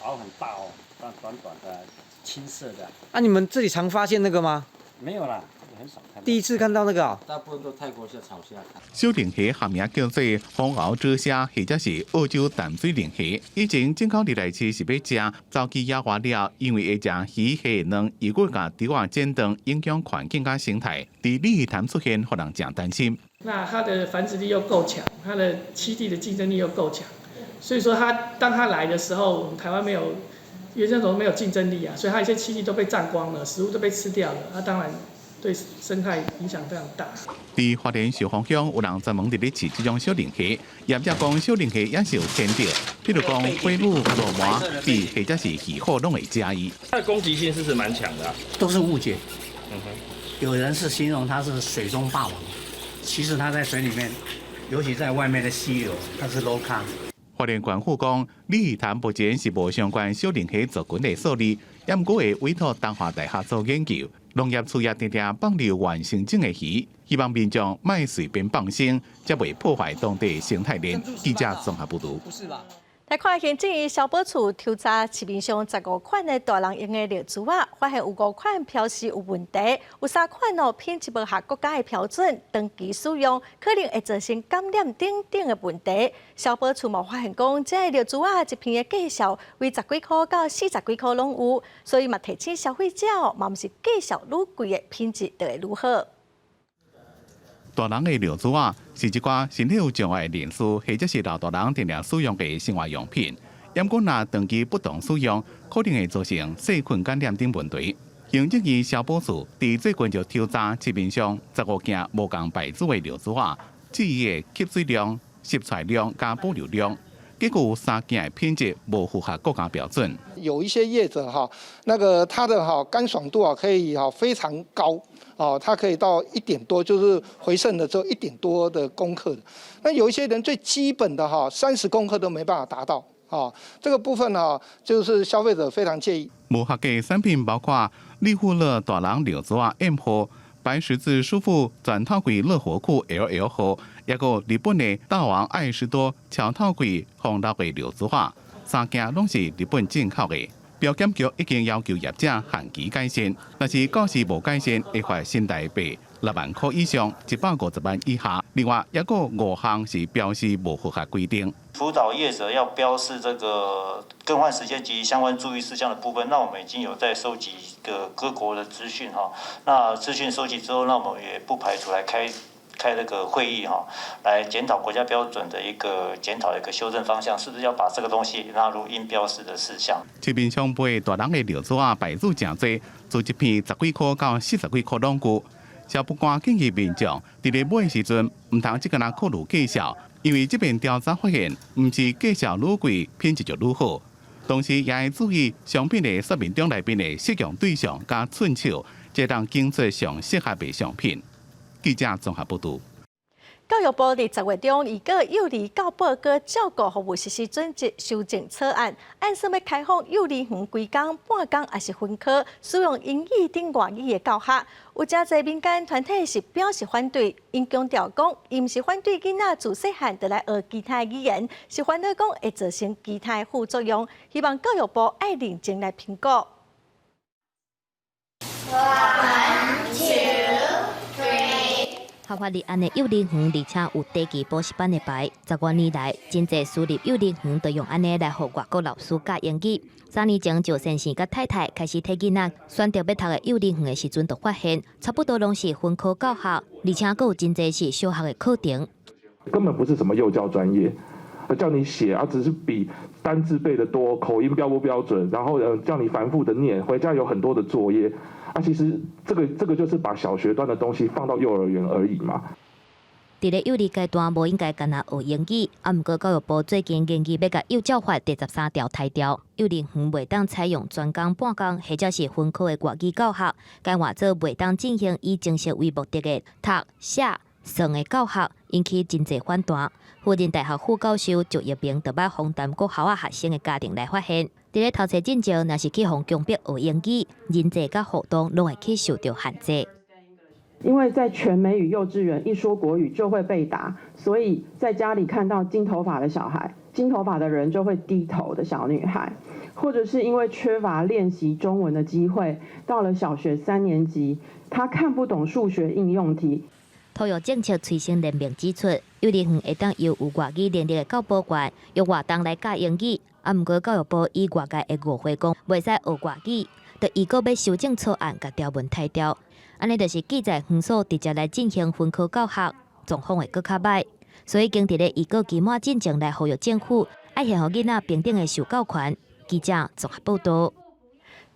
螯很大哦，但短短的，青色的。
啊，你們這裡常發現那個嗎？
沒有啦，很少看到。
第一次看到那個啊。
大部分都泰國蝦、草蝦。
小龍蝦學名叫做紅螯沼蝦，或者是澳洲淡水龍蝦。以前進口入來飼是欲食，早期野化了，因為會食魚蝦卵，又閣共釣仔剪斷，影響環境佮生態。佇鯉魚潭出現，予人誠擔心。
那它的繁殖力又夠強，它的棲地的競爭力又夠強，所以說它當它來的時候，我們台灣沒有原生種沒有競爭力啊，所以它一些棲地都被佔光了，食物都被吃掉了，那當然對生態影響非常大。
佇花蓮壽豐鄉有人專門佇咧飼這種小龍蝦，業者講小龍蝦也是有天敵，譬如講火母、鱸鰻、鱉或者是魚虎攏會食伊。
它的攻擊性是蠻強的，
都是誤解。有人是形容它是水中霸王，其實它在水裡面，尤其在外面的溪流，它是 low 咖。
花蓮縣府講，鯉魚潭目前是無相關小龍蝦族群的數字，也毋過會委託東華大學做研究。農業處也定定放流原生種的魚，希望民眾莫隨便放生，才袂破壞當地生態鏈。記者綜合報導。
不是吧？
來看行政院消保處抽查市面上15款的大人用的尿珠仔，發現有五款標示有問題，有三款哦品質無合國家的標準，長期使用可能會造成感染等等的問題。消保處嘛發現講，這个尿珠仔一片的價數為十幾箍到四十幾箍攏有，所以嘛提醒消費者嘛毋是價數愈貴的品質就會愈好。
大人的尿珠仔是一寡身體有障礙人士或者是老大人定定使用的生活用品。毋過若長期不當使用，可能會造成細菌感染等問題。行政院消保處佇最近就抽查市面上15件無仝牌子的尿珠仔，注意的吸水量、濕出量佮保留量，結果有三件的品質無符合國家標準。
有一些業者哈，那個它的哈乾爽度啊可以哈非常高。哦，它可以到一點多，就是回滲的時候一點多的公克。那有一些人最基本的哈，30公克都沒辦法達到。哦，這個部分呢，就是消費者非常介意。
無合格產品包括利富樂大人尿珠仔 M 號、白十字舒服全透櫃樂活褲 LL 號，抑閣日本的大王愛斯多超透櫃防漏的尿珠仔，三件攏是日本進口的。標檢局已經要求業者限期改善，若是到時無改善，會罰新台幣6萬箍以上150萬以下。另外，抑閣五項是標示無符合規定。
輔導業者要標示這個更換時間及相關注意事項的部分，那我們已經有在收集個各國的資訊哈。那資訊收集之後，那我們也不排除來開那個會議哈，來檢討國家標準的一個檢討一個修正方向，是不是要把這個東西納入應標示的事項？
市面上賣大人的尿珠仔牌子誠濟，做一片十幾箍到四十幾箍攏有。消保官建議民眾佇咧買的時陣，毋通只干焦考慮價數，因為這遍調查發現，毋是價數愈貴，品質就愈好。同時也愛注意商品的說明中內面的適用對象佮寸尺，才當揀出上適合的商品。記者綜合報導。
教育部佇10月中，預告幼兒教保佮照顧服務實施準則修正草案，按算欲開放幼兒園規工、半工抑是分科使用英語等外語的教學。有誠濟民間團體是表示反對，𪜶強調講，𪜶毋是反對囡仔自細漢就來學其他語言，是煩惱講會造成其他副作用，希望教育部愛認真來評估。
One, two, three.
合法立案的幼兒園，而且有低級補習班的牌。10多年來，真濟私立幼兒園都用按呢來予外國老師教英語。3年前，趙先生佮太太開始替囡仔選擇欲讀的幼兒園的時陣，就發現差不多攏是分科教學，而且閣有真濟是小學的課程。
根本不是什麼幼教專業，叫你寫啊，只是比單字背得多，口音標不標準，然後叫你反覆的念，回家有很多的作業。啊，其實這個就是把小學端的東西放到幼兒園而已嘛。
佇咧幼兒階段無應該干焦學英語，啊，毋過教育部最近研議欲共幼教法第13條刣掉，幼兒園袂當採用全工、半工或者是分科的外語教學，改換做袂當進行以升學為目的的讀、寫、算的教學，引起真濟反彈。輔仁大學副教授周一鳴就捌訪談國校仔學生的家庭來發現，佇咧讀冊進前，若是去予強迫學英語，人際佮互動攏會去受著限制。
因為在全美語幼稚園一說國語就會被打，所以在家裡看到金頭髮的小孩，金頭髮的人就會低頭的小女孩，或者是因為缺乏練習中文的機會，到了小學三年級，他看不懂數學應用題。
托育政策催生聯盟指出，幼兒園會當由有外語能力的教保員用活動來教英語，啊，毋過教育部以外界的誤會講袂使學外語，就預告欲修正草案，共條文刣掉。按呢就是記載園所直接來進行分科教學，狀況會閣較䆀。所以，經佇咧預告期滿進前來呼籲政府，愛還予囡仔平等的受教權。記者綜合報導。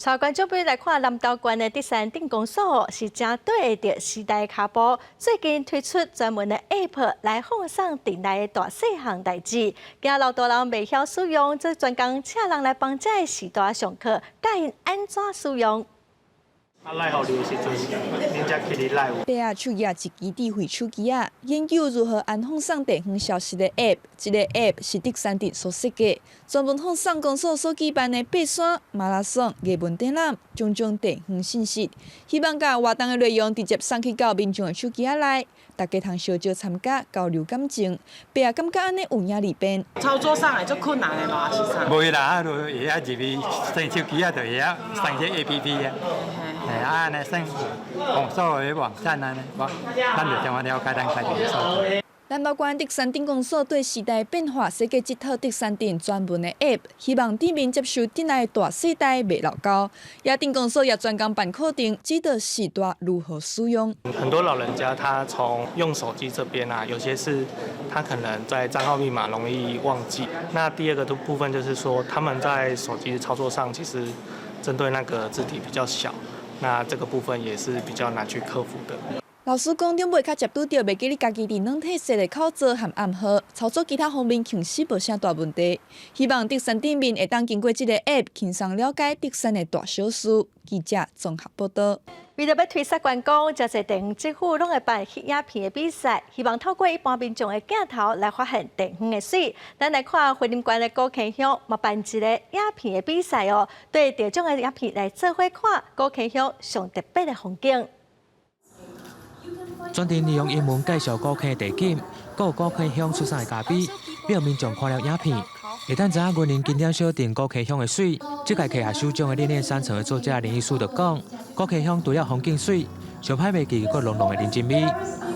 帶觀眾朋友來看南投縣的德山鎮公所是正綴著時代跤步，最近推出專門的 App 來放送鎮內的大細項代誌，驚老大人袂曉使用，這專工請人來幫這个序大上課，教𪜶按怎使用。
啊，來予你的時陣，恁才去你來。
伯仔手舉一支智慧手機仔，研究如何按放送地方消息的 App。這个 App 是德山鎮所設計，專門放送公所所舉辦的爬山、馬拉松、藝文展覽，種種地方信息。希望共活動的內容直接送去到民眾的手機仔內，大家通相招參加交流感情。伯仔感覺按呢有影利便。
操作上會足困難的嘛，是啥？
袂啦，就會曉入去裝手機仔，就會曉裝這 APP 啊。嘿，啊，按呢算公所的網站按呢，我咱就這樣了解咱家己的所在。
南投縣德山鎮公所對時代變化設計這套德山鎮專門的 App，希望鎮民接受鎮內大細代袂落溝。也鎮公所也專工辦課程，指導序大如何使用。
很多老人家他從用手機這邊啊，有些是他可能在帳號密碼容易忘記。那第二個的部分就是說，他們在手機操作上其實針對那個字體比較小，那這個部分也是比較難去克服的。
老師講，頂尾較捷拄著袂記得家己佇軟體設的口座和暗號，操作其他方面確實無啥大問題。希望德山鎮民會當經過這個 App 輕鬆了解德山的大小事。記者綜合報導。
為著欲推捒觀光，誠濟地方政府攏會辦翕影片的比賽，希望透過一般民眾的鏡頭來發現地方的媠。咱來看雲林縣的古坑鄉，嘛辦一个影片的比賽哦，對得獎的影片來做伙看古坑鄉上特別的風景。
專程利用英文介紹古坑的地景，閣有古坑鄉出產的咖啡，予民眾看了影片，會當知影雲林經典小鎮古坑鄉的媠。這屆摕下首獎的戀戀山城的作者林義樹就講，古坑鄉除了風景媠，上歹袂記閣濃濃的人情味。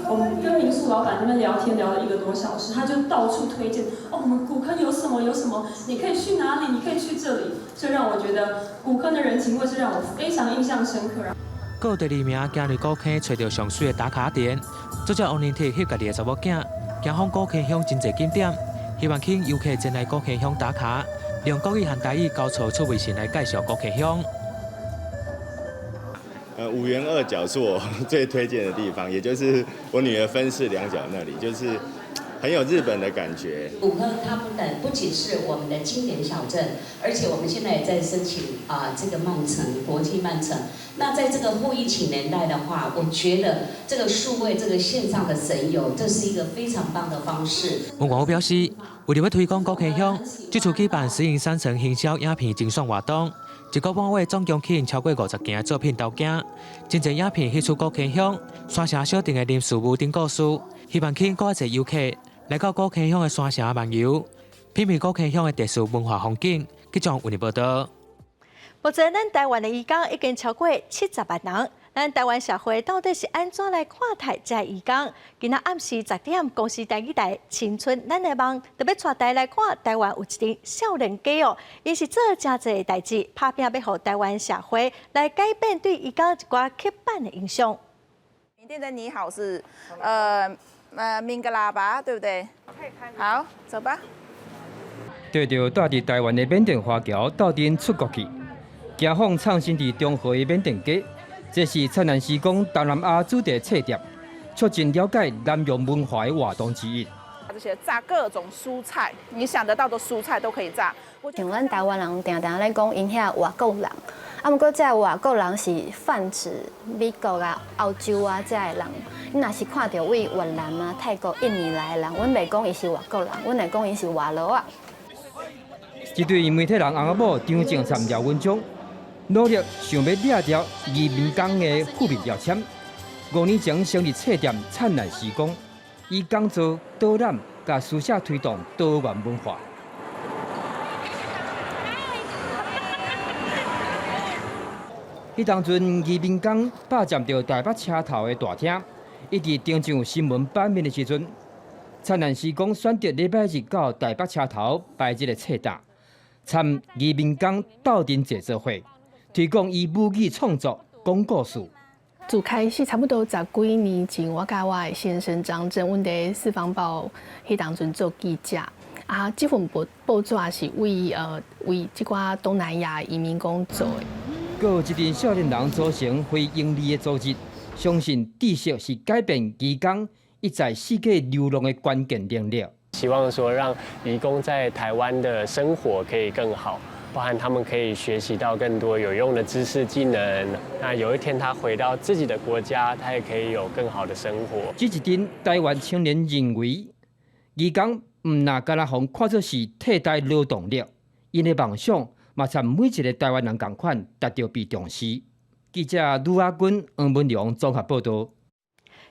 我們跟民宿老闆那邊聊天聊了一個多小時，他就到處推薦，哦，我們古坑有什麼有什麼，你可以去哪裡，你可以去這裡，這讓我覺得古坑的人情味是讓我非常印象深刻。
閣有第二名，行入古坑，揣著上媠的打卡點。作者王林鐵翕家己的查某囝，行訪古坑鄉真濟景點，希望吸引遊客前來古坑鄉打卡，用國語和台語交錯出微信來介紹古坑鄉。
五元二角是我最推薦的地方，也就是我女兒分飾兩角那裡，就是很有日本的感覺。
古坑它不僅是我們的經典小鎮，而且我們現在也在申請啊這個慢城國際慢城。那在這個後疫情年代的話，我覺得這個數位這個線上的神遊，這是一個非常棒的方式。
文廣府表示，為著欲推廣古坑鄉，這次舉辦石隱山城行銷影片精選活動，一個半月總共吸引超過50件作品投件，真濟影片翕出古坑鄉山城小鎮的臨時屋頂故事，希望吸引閣較濟遊客來到古坑鄉的山城漫遊，品味古坑鄉的特殊文化風景。記者為你報導。
目前，咱台灣的移工已經超過70萬人。咱台灣社會到底是按怎來看待這移工？今仔暗時10點，公視台語台《青春咱的夢》特別帶大家來看台灣有一陣少年家哦，𪜶是做誠濟代誌，拍拚欲予台灣社會來改變對移工一寡刻板的印象。
緬甸的你好是， မင်္ဂလာပါ，對不對？好，走吧。
綴著蹛佇台灣的緬甸華僑鬥陣出國去，行訪藏身佇中和的緬甸街，這是燦爛時光東南亞主題冊店，促進了解南洋文化的活動之一。
這些炸各種蔬菜，你想得到的蔬菜都可以炸。
像咱台灣人定定咧講，𪜶遐外國人，啊，毋過這外國人是泛指美國啊、歐洲啊這的人。你若是看著對越南啊、泰國、印尼來的人，阮袂講伊是外國人，阮會講伊是外勞仔。
這對媒體人翁仔某張靜參廖文忠，努力想欲掠著移民工的負面標籤。5年前成立冊店燦爛時光，以講座、導覽、佮書寫推動多元文化。彼當陣移民工霸佔著台北車頭的大廳，一直登上新聞版面的時陣，燦爛時光選擇禮拜日到台北車頭擺這个冊檔，參移民工鬥陣坐做伙，推廣以母語創作講故事。
自開始差不多十幾年前，我佮我的先生張正，阮佇四方報彼當陣做記者。啊，這份報報紙是為這寡東南亞移民工做的。
閣有一陣少年人組成非營利的組織，相信知識是改變移工一在世界流浪的關鍵能力。
希望說讓移工在台灣的生活可以更好，包含他們可以學習到更多有用的知識技能。那有一天他回到自己的國家，他也可以有更好的生活。
這一陣台灣青年認為，移工毋若干焦予看做是替代勞動力，𪜶的夢想嘛，參每一个台灣人仝款，值著被重視。記者呂亞軍、黃文良綜合報導。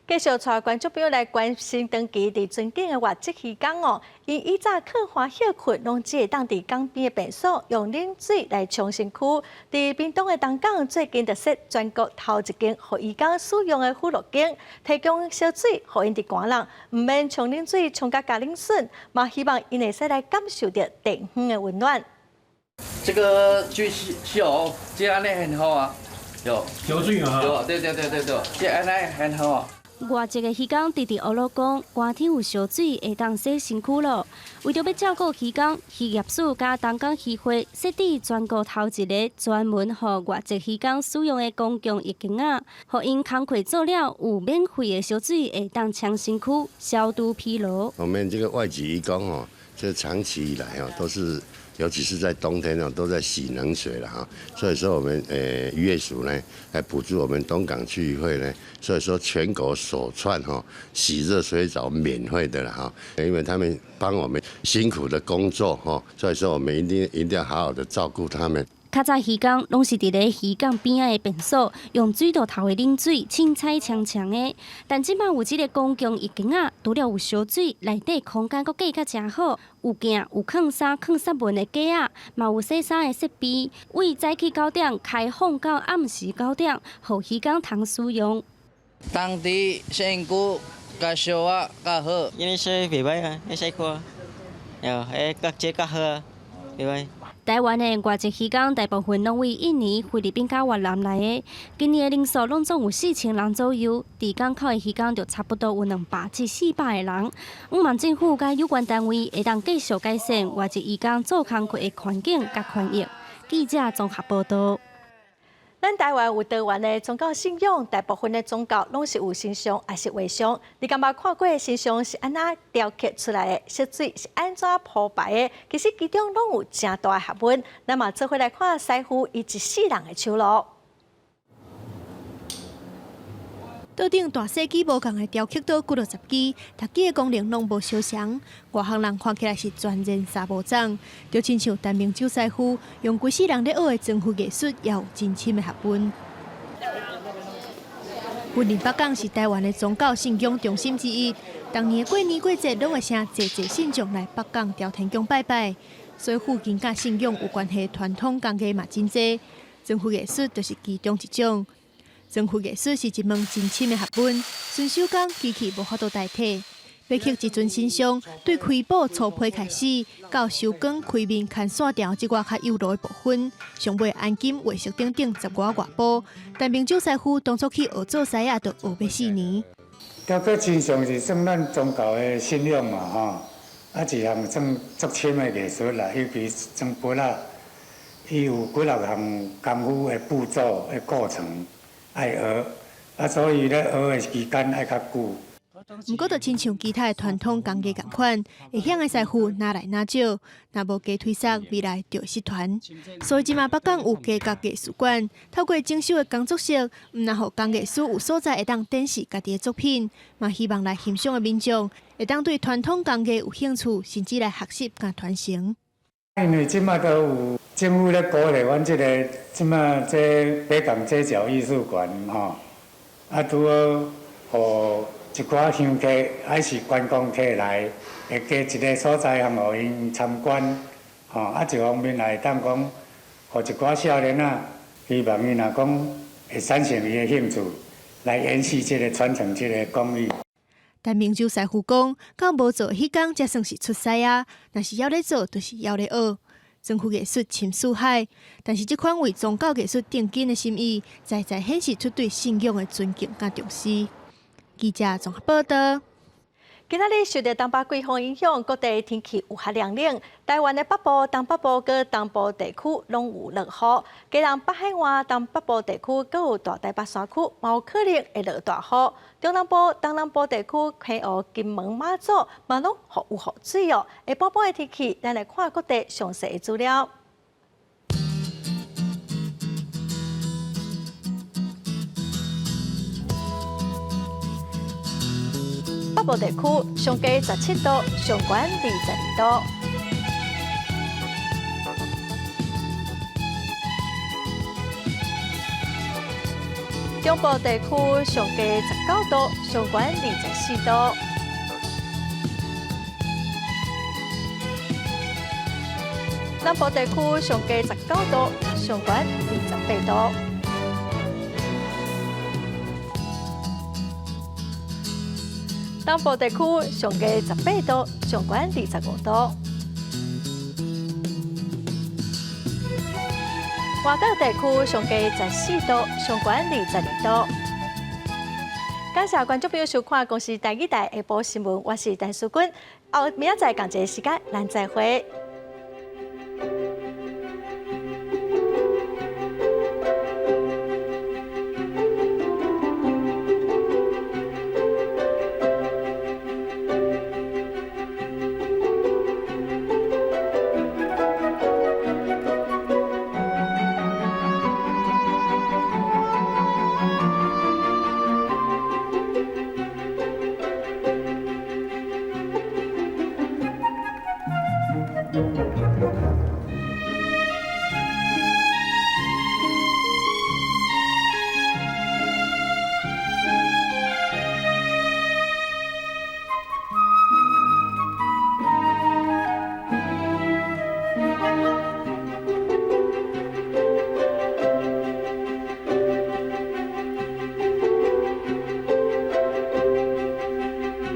繼續帶觀眾朋友來關心長期佇船頂的外籍漁工哦，𪜶以早囥岸歇睏，攏只會當佇港邊的便所用冷水來沖身軀。佇屏東的東港最近就設全國頭一間予漁工使用的沐浴間，提供燒水，予𪜶佇寒人，毋免沖冷水沖甲咬冷損，嘛希望𪜶會使來感受著地方的溫暖。
這個就是燒，這按呢很好啊，有
燒水啊，
對對對對對，這按呢很好啊。
外籍的漁工直直學囉講，寒天有燒水會當洗身軀囉。為著欲照顧漁工，漁業署佮東港漁會設置全國頭一个專門予外籍漁工使用的公共浴間仔，予𪜶工課做了有免費的燒水會當沖身軀、消除疲勞。
我們這個外籍漁工哦，這長期以來哦，都是尤其是在冬天哦，都在洗冷水了哈。所以說，我們漁業署呢，來補助我們東港區漁會呢，所以說全國首創哈洗熱水澡免費的了哈。因為他們幫我們辛苦的工作哈，所以說我們一定一定要好好的照顧他們。
較早漁工攏是佇咧漁港邊仔的便所，用水道頭的冷水凊彩沖沖的。但這擺有這个公共浴間仔，除了有燒水，內底空間閣隔甲誠好，有鏡、有囥衫、囥捒物的架仔，嘛有洗衫的設備。對早起9點開放到暗時9點，予漁工通使用。
當地身軀較燒啊較好，
因為水袂歹啊，會使看，喲，彼較這較好啊，袂歹。
台灣的外籍漁工大部分攏對印尼、菲律賓佮越南來的，今年的人數攏總有4000人左右。佇港口的漁工就差不多有200至400个人。向望政府佮有關單位會當繼續改善外籍漁工做工課的環境佮權益。記者綜合報導。
咱台灣有多元的宗教信仰，大部分的宗教攏是有神像，抑是畫像。你敢捌看過神像是按怎雕刻出來的？色水是按怎鋪排的？其實其中攏有誠大的學問。咱嘛做伙來看師傅伊一世人的手路。
桌頂大細支無仝的雕刻刀幾落十支，逐支的功能攏無相仝。外行人看起來是全然三無仝，就親像陳明洲師傅用規世人咧學的磚佛藝術，也有真深的學問。雲林北港是台灣的宗教信仰中心之一，逐年過年過節攏會誠濟濟信眾來北港朝天宮拜拜，所以附近佮信仰有關係傳統工藝嘛真濟，磚佛藝術就是其中一種。磚佛藝術是一門真深的學問，純手工機器無法度代替。欲刻一尊神像，對開布粗皮開始，到收光、開面、牽線條這寡較幼路的部分，上尾安金、畫色等等十外外步。陳明洲師傅當初去學做師仔，就學欲4年。
雕刻神像是算咱宗教的信仰嘛，吼，啊，一項算足深的藝術啦，尤其磚佛仔，伊有幾若項功夫的步驟的過程。愛學，
啊，所以咧學的時間愛較久。
毋過，就親像其他的傳統工藝仝款，會曉的師傅愈來愈少，若無加推捒，未來就會失傳。所以這馬北港有家覺藝術館，透過整修的工作室，毋但予工藝師有所在會當展示家己的作品，嘛希望來欣賞的民眾會當對傳統工藝有興趣，甚至來學習佮傳承。
因為這馬都有政府咧鼓勵阮這个這馬這北港街角藝術館吼，啊拄好予一寡香客還是觀光客來，會加一个所在通予𪜶參觀，吼啊一方面也會當講，予一寡少年仔，希望𪜶若講會產生伊的興趣，來延續這个傳承這个工藝。
陳明洲師傅講，到無做彼工才算是出師仔，若是猶咧做，就是猶咧學。征服藝術深似海，但是這款為宗教藝術奠基的心意，在在顯示出對信仰的尊敬佮重視。記者綜合報道。
今仔日受著東北季風影響，各地天氣有較涼冷。台灣的北部、東北部佮東部地區攏有落雨，基隆北海岸、東北部地區閣有大台北山區，嘛有可能會落大雨。中南部、東南部地區、澎湖、金門、馬祖嘛攏有雨水哦。下晡半的天氣，咱來看各地詳細的資料。北部地區上低17度，上懸22度。中部地區上低19度，上懸24度。南部地區上低19度，上懸28度。東部地區上低18度，上懸25度。外島地區上低14度，上懸22度。感謝觀眾朋友收看《公視台語台》下晡新聞，我是陳淑君。後明仔載仝一个時間，咱再會。